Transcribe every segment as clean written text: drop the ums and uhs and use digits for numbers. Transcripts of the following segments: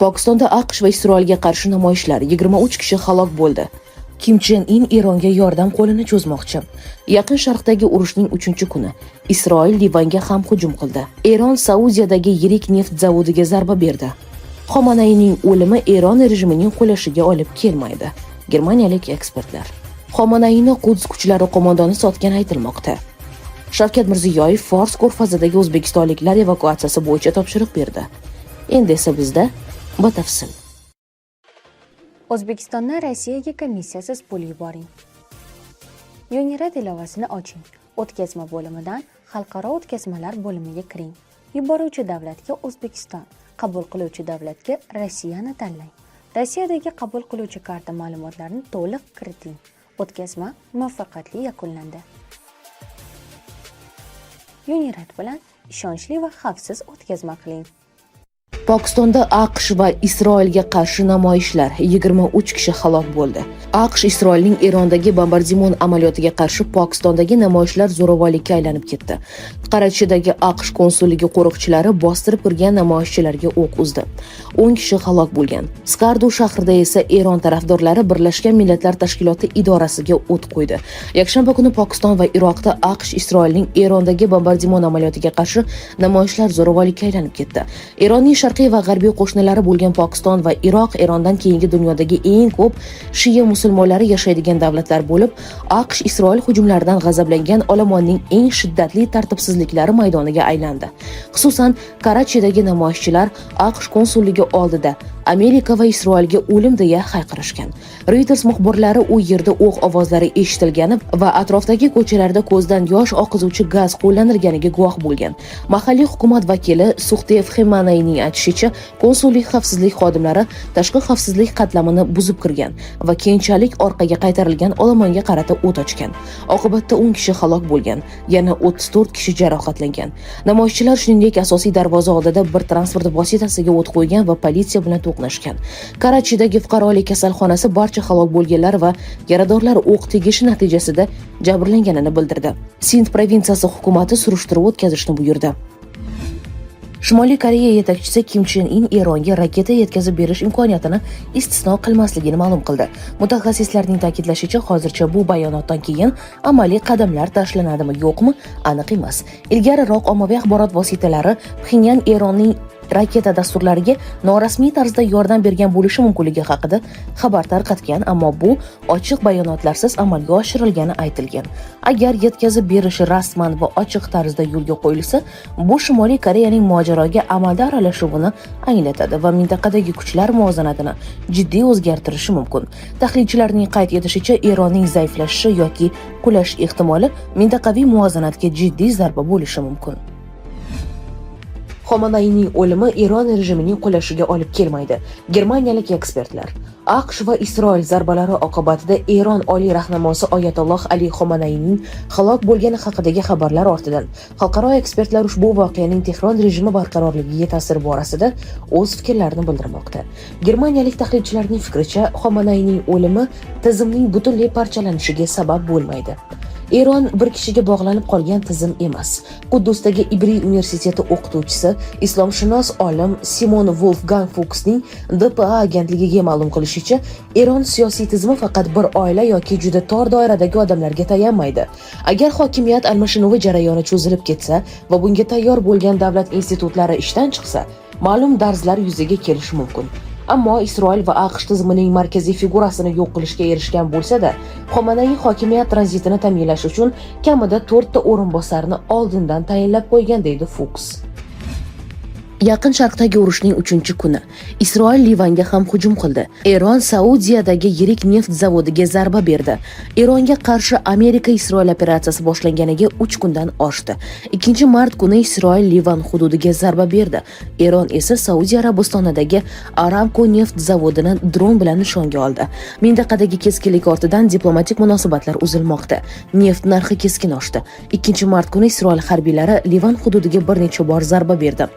Pokistonda AQSh va Isroilga qarshi namoyishlar, 23 kishi halok bo'ldi. Kim Chen In Eronga yordam qo'lini cho'zmoqchi. Yaqin Sharqdagi urushning 3-kuni. Isroil Livanga ham hujum qildi. Eron Saudiyadagi yirik neft zavodiga zarba berdi. Xomanayning o'limi Eron rejimining qulashiga olib kelmaydi. Germaniyalik ekspertlar. Xomanayni Quds kuchlari qo'mondoni sotgani aytilmoqda. Shavkat Mirziyoyev Fors ko'rfazidagi o'zbekistonliklar evakuatsiyasi bo'yicha topshiriq berdi. Endi esa bizda batafsil. O'zbekistondan Rossiyaga komissiyasiz pul yuboring. UniRed ilovasini oching. O'tkazma bo'limidan Xalqaro o'tkazmalar bo'limiga kiring. Yuboruvchi davlatga O'zbekiston, qabul qiluvchi davlatga Rossiyani tanlang. Rossiyadagi qabul qiluvchi karta ma'lumotlarini to'liq kiriting. O'tkazma muvaffaqiyatli yakunlandi. UniRed bilan ishonchli va xavfsiz o'tkazma qiling. Pokistonda AQSh va Isroilga qarshi namoyishlar, 23 kishi halok bo'ldi. AQSh Isroilning Erondagi bombardimon amaliyotiga qarshi Pokistondagi namoyishlar zo'ravonlikka aylanib ketdi. Qarachidagi AQSh konsulligi qo'riqchilari bostirib kirgan namoyishchilarga o'q uzdi. 10 kishi halok bo'lgan. Skardu shahrida esa Eron tarafdorlari Birlashgan Millatlar Tashkiloti idorasiga o't qo'ydi. Yakshanba kuni Pokiston va Iroqda AQSh Isroilning Erondagi bombardimon amaliyotiga qarshi namoyishlar zo'ravonlikka aylanib ketdi. Eronning sharqiy va g'arbiy qo'shnilari bo'lgan Pokiston va Iroq Erondan keyingi dunyodagi eng ko'p shia musulmonlari yashaydigan davlatlar bo'lib, AQSh Isroil hujumlaridan g'azablangan olomonning eng shiddatli tartibsizliklari maydoniga aylandi. Xususan, Karachidagi namoyishchilar AQSh konsulligi oldida "Amerika va Isroilga o'lim" deya hayqirishgan. Reuters muxbirlari u yerda o'q ovozlari eshitilgani va atrofdagi ko'chalarda ko'zdan yosh oqizuvchi gaz qo'llanilganiga guvoh bo'lgan. Mahalliy hukumat vakili Suxtev Hemanayning aytishicha, konsullik xavfsizlik xodimlari tashqi xavfsizlik qatlamini buzib kirgan va keyinchalik orqaga qaytarilgan olomonga qarata o't ochgan. Oqibatda 10 kishi halok bo'lgan, yana 34 kishi jarohatlangan. Namoyishchilar shuningdek asosiy darvoza oldida bir transport vositasiga o't qo'ygan va politsiya bilan to'qnashgan. Karachidagi fuqarolik kasalxonasi barcha halok bo'lganlar va yaradorlar o'q tegishi natijasida jabrlanganini bildirdi. Sind provinsiyasi hukumati surishtiruv o'tkazishni buyurdi. Shimoliy Koreya yetakchisi Kim Chen In Eronga raketa yetkazib berish imkoniyatini istisno qilmasligini ma'lum qildi. Mutaxassislarning ta'kidlashicha, hozircha bu bayonotdan keyin amaliy qadamlar tashlanadimi, yo'qmi, aniq emas. Ilgariroq ommaviy axborot vositalari Pxenyan Eronning raketa dasturlariga norasmiy tarzda yordam bergan bo'lishi mumkinligi haqida xabar tarqatgan, ammo bu ochiq bayonotlarsiz amalga oshirilgani aytilgan. Agar yetkazib berishi rasman va ochiq tarzda yo'lga qo'yilsa, bu Shimoliy Koreyaning mojaroga amalda aralashuvini anglatadi va mintaqadagi kuchlar muvozanatini jiddiy o'zgartirishi mumkin. Tahlilchilarning qayd etishicha, Eronning zaiflashishi yoki qulash ehtimoli mintaqaviy muvozanatga jiddiy zarba bo'lishi mumkin. Xomanayning o'limi Eron rejimining qulashiga olib kelmaydi. Germaniyalik ekspertlar. AQSh va Isroil zarbalari oqibatida Eron oliy rahnamosi Oyatolloh Ali Xomanayning halok bo'lgani haqidagi xabarlar ortidan xalqaro ekspertlar ushbu voqeaning Tehron rejimi barqarorligiga ta'siri borasida o'z fikrlarini bildirmoqda. Germaniyalik tahlilchilarning fikricha, Xomanayning o'limi tizimning butunlay parchalanishiga sabab bo'lmaydi. Eron bir kishiga bog'lanib qolgan tizim emas. Quddusdagi Ibriy universiteti o'qituvchisi, islomshunos olim Simon Wolfgang Fuchsning DPA agentligiga ma'lum qilishicha, Eron siyosiy tizimi faqat bir oila yoki juda tor doiradagi odamlarga tayanmaydi. Agar hokimiyat almashinuvi jarayoni cho'zilib ketsa va bunga tayyor bo'lgan davlat institutlari ishdan chiqsa, ma'lum darzlar yuzaga kelishi mumkin. Ammo Isroil va AQSh tizimining markaziy figurasini yo'q qilishga erishgan bo'lsa-da, Xomanay hokimiyat tranzitini ta'minlash uchun kamida to'rtta o'rinbosarni oldindan tayinlab qo'ygan, deydi Fuchs. Yaqin Sharqdagi urushning 3-kuni. Isroil Livanga ham hujum qildi. Eron Saudiyadagi yirik neft zavodiga zarba berdi. Eronga qarshi Amerika Isroil operatsiyasi boshlanganiga 3 kundan oshdi. 2 mart kuni Isroil Livan hududiga zarba berdi. Eron esa Saudiya Arabistonidagi Aramco neft zavodini dron bilan nishonga oldi. Mintaqadagi keskinlik ortidan diplomatik munosabatlar uzilmoqda. Neft narxi keskin oshdi. 2 mart kuni Isroil harbiylari Livan hududiga bir necha bor zarba berdi.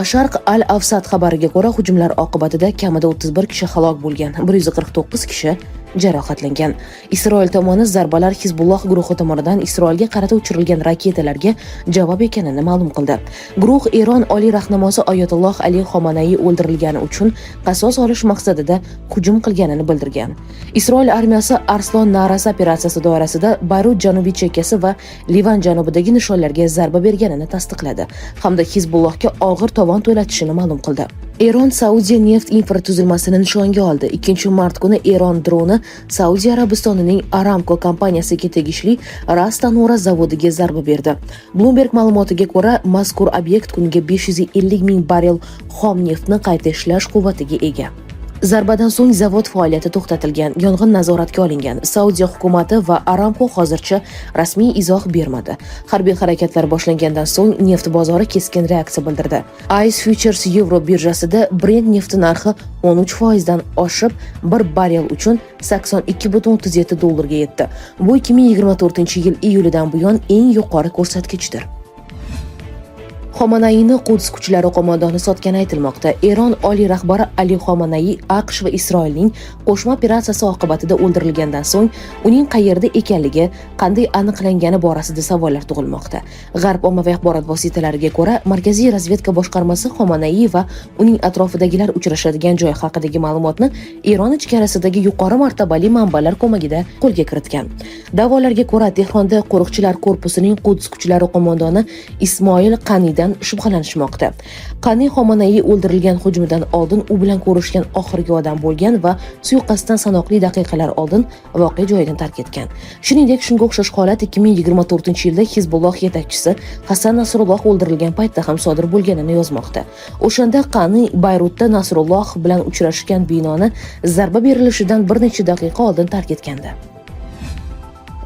Asharq Al-Avsat xabariga ko'ra, hujumlar oqibatida kamida 31 kishi halok bo'lgan, 149 kishi jarohatlangan. Isroil tomoni zarbalar Hizbulloh guruhi tomonidan Isroilga qarata uchirilgan raketalarga javob ekanini ma'lum qildi. Guruh Eron oliy rahnamosi Oyatulloh Ali Xomanaiy o'ldirilgani uchun qasos olish maqsadida hujum qilganini bildirgan. Isroil armiyasi Arslon na'rasi operatsiyasi doirasida Bayrut janubiy chekkasi va Livan janubidagi nishonlarga zarba berganini tasdiqladi hamda Hizbullohga og'ir tovon to'latishini ma'lum qildi. Eron Saudiya neft infratuzilmasini nishonga oldi. 2 mart kuni Eron droni Saudiya Arabistonining Aramco kompaniyasiga tegishli Ras Tanura zavodiga zarba berdi. Bloomberg ma'lumotiga ko'ra, mazkur obyekt kuniga 550 ming barrel xom neftni qayta ishlash quvvatiga ega. Zarbadan so'ng zavod faoliyati to'xtatilgan, yong'in nazoratga olingan. Saudiya hukumati va Aramco hozircha rasmiy izoh bermadi. Harbiy harakatlar boshlangandan so'ng neft bozori keskin reaksiya bildirdi. ICE Futures Yevro birjasida Brent nefti narxi 13% dan oshib, bir barrel uchun 82,37 dollarga yetdi. Bu 2024-yil iyulidan buyon eng yuqori ko'rsatkichdir. Xomanayini Quds kuchlari qo'mondoni sotgani aytilmoqda. Eron oliy rahbari Ali Xomanaiy AQSh va Isroilning qo'shma operatsiyasi oqibatida o'ldirilgandan so'ng uning qayerda ekanligi qanday aniqlangani borasida savollar tug'ilmoqda. G'arb ommaviy axborot vositalariga ko'ra, Markaziy razvedka boshqarmasi Xomanaiy va uning atrofidagilar uchrashadigan joy haqidagi ma'lumotni Eron ichkarisidagi yuqori martabali manbalar ko'magida qo'lga kiritgan. Da'volarga ko'ra, Tehronda qo'riqchilar korpusining Quds kuchlari qo'mondoni Ismoil Qaniydan shubhalanishmoqda. Qani Xomanaiy o'ldirilgan hujumidan oldin u bilan ko'rishgan oxirgi odam bo'lgan va suiqasddan sanoqli daqiqalar oldin voqea joyini tark etgan. Shuningdek, shunga o'xshash holat 2024-yilda Hizbulloh yetakchisi Hasan Nasrulloh o'ldirilgan paytda ham sodir bo'lganini yozmoqda. O'shanda Qani Bayrutda Nasrulloh bilan uchrashgan binoni zarba berilishidan bir necha daqiqa oldin tark etgandi.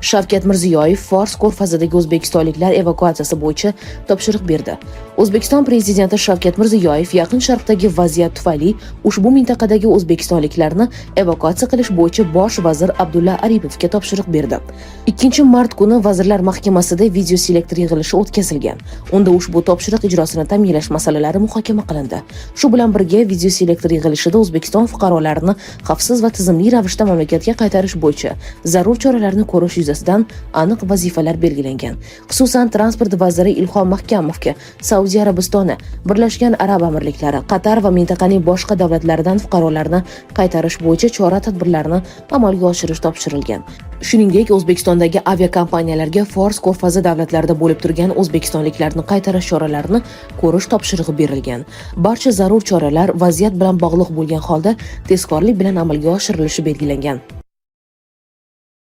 Shavkat Mirziyoyev Fors ko'rfazidagi o'zbekistonliklar evakuatsiyasi bo'yicha topshiriq berdi. O'zbekiston prezidenti Shavkat Mirziyoyev Yaqin Sharqdagi vaziyat tufayli ushbu mintaqadagi o'zbekistonliklarni evakuatsiya qilish bo'yicha bosh vazir Abdulla Aripovga topshiriq berdi. 2 mart kuni Vazirlar Mahkamasida videoselektor yig'ilishi o'tkazilgan. Unda ushbu topshiriq ijrosini ta'minlash masalalari muhokama qilindi. Shu bilan birga videoselektor yig'ilishida O'zbekiston fuqarolarini xavfsiz va tizimli ravishda mamlakatga qaytarish bo'yicha zarur choralarni ko'rish yuzasidan aniq vazifalar belgilangan. Xususan, transport vaziri Ilhom Mahkamovga Saudiya Arabistoni, Birlashgan Arab Amirliklari, Qatar va mintaqaning boshqa davlatlaridan fuqarolarni qaytarish bo'yicha chora-tadbirlarni amalga oshirish topshirilgan. Shuningdek, O'zbekistondagi aviakompaniyalarga Fors ko'rfazi davlatlarida bo'lib turgan o'zbekistonliklarni qaytarish choralarini ko'rish topshirig'i berilgan. Barcha zarur choralar vaziyat bilan bog'liq bo'lgan holda tezkorlik bilan amalga oshirilishi belgilangan.